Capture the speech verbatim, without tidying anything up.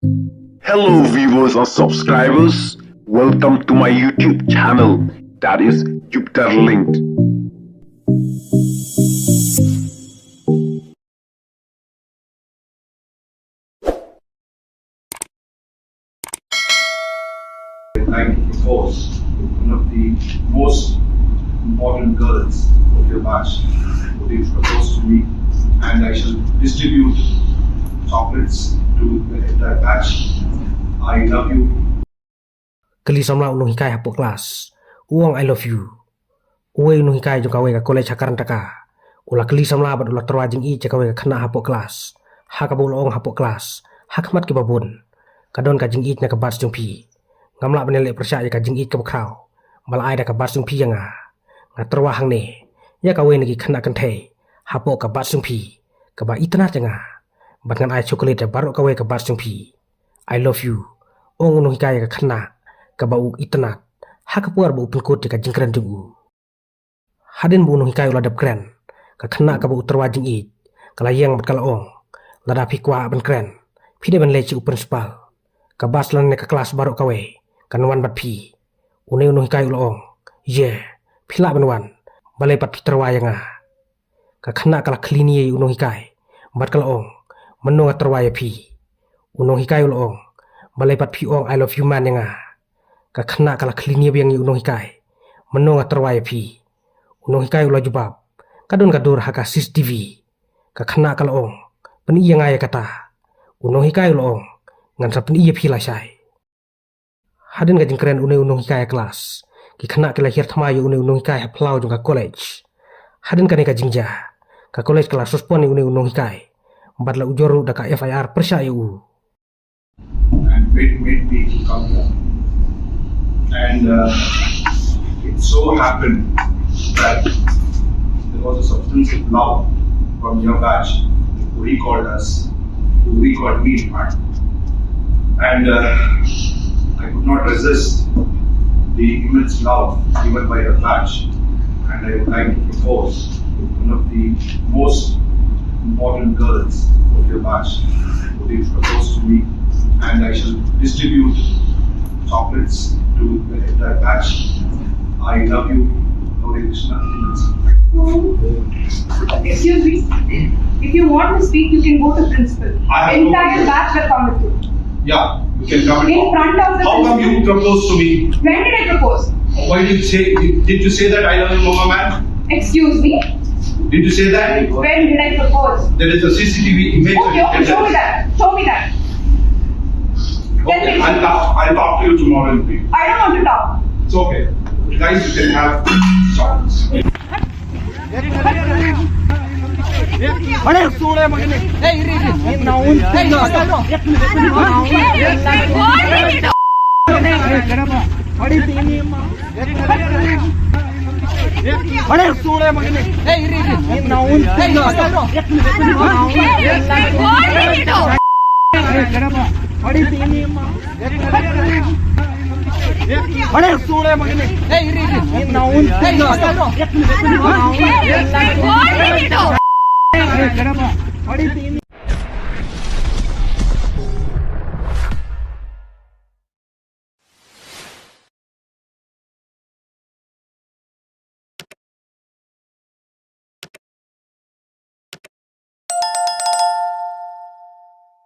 Hello, viewers and subscribers. Welcome to my YouTube channel, that is Jupiter Linked. Like, of course, one of the most important girls of your batch who did propose to me, and I shall distribute chocolates to the entire batch. I love you. Kylli samla u nonghikai hapoh klas, u ong, "I love you." Uwei u nonghikai jong kawei ka college ha Karnataka u la kylli samla bad u la tyrwa jingïeit ïa kawei ka khynnah hapoh klas, ha kaba u la ong hapoh klas, ha khmat kiba bun, "Ka don ka jingïeit na ka batch jong phi. Ngam lah ban ïaleh pyrshah ïa ka jingïeit kaba khraw ba la ai da ka batch jong phi ïa nga. Nga tyrwa hangne ïa kawei na ki khynnah kynthei hapoh ka batch jong phi kaba itynnad ïa nga, bad ngan ai chocolate ïa baroh kawei ka batch jong phi. I love you," ong u nonghikai ïa ka khynnah kaba u itynnad ha ka por ba u pynkut ïa ka jingkren jong u. Hadien ba u nonghikai u la dep kren, ka khynnah kaba u tyrwa jingïeit ka la ïeng bad ka la ong, "Lada phi kwah ban kren, phi dei ban leit sha u principal. Ka batch lane ka klas baroh kawei kan wan bad phi." Une u nonghikai u la ong, "Ïa, phi lah ban wan, balei pat phi tyrwa ïa nga?" Ka khynnah ka la kylli ïa u nonghikai bad ka la ong, "Mano nga tyrwa ïa phi?" U nonghikai u la ong, "Balei pat phi ong 'I love you man' ïa nga?" Ka khynnah ka la kylli biang ïa u nonghikai, "Mano nga tyrwa ïa phi?" U nonghikai u la jubab, "Ka don ka dur ha ka C C T V." Ka khynnah ka la ong, "Pyni ïa nga ïa kata." U nonghikai u la ong, "Ngan sa pyni ïa phi lashai." Hadien ka jingkren une u nonghikai ha klas, ki khynnah ki la hiar thma ïa une u nonghikai ha phyllaw jong ka college. Hadien kane ka jingjia, ka college ka la suspend ïa une u nonghikai bad la ujor ruh da ka F I R pyrshah ïa u. And made, made me to come here. And, uh, it so happened that there was a substance of love from your batch who recalled us, who recalled me, in fact. And, uh, I could not resist the immense love given by your batch. And I would like to propose one of the most important girls of your batch who did propose to me, and I shall distribute chocolates to the entire batch. I love you, Gauri Krishna. Excuse me. If you want to speak, you can go to principal. I have no— Entire batch will come with you. Yeah, you can come and talk. In front of the principal. How come you proposed to me? When did I propose? Why did you say, did, did you say that "I love you, Mama man"? Excuse me? Did you say that? When did I propose? There is a C C T V image. Okay, okay, show me that. Show me that. Okay, I'll talk, I'll talk to you tomorrow evening. I don't want to talk. It's okay. Guys, you can have chocolates.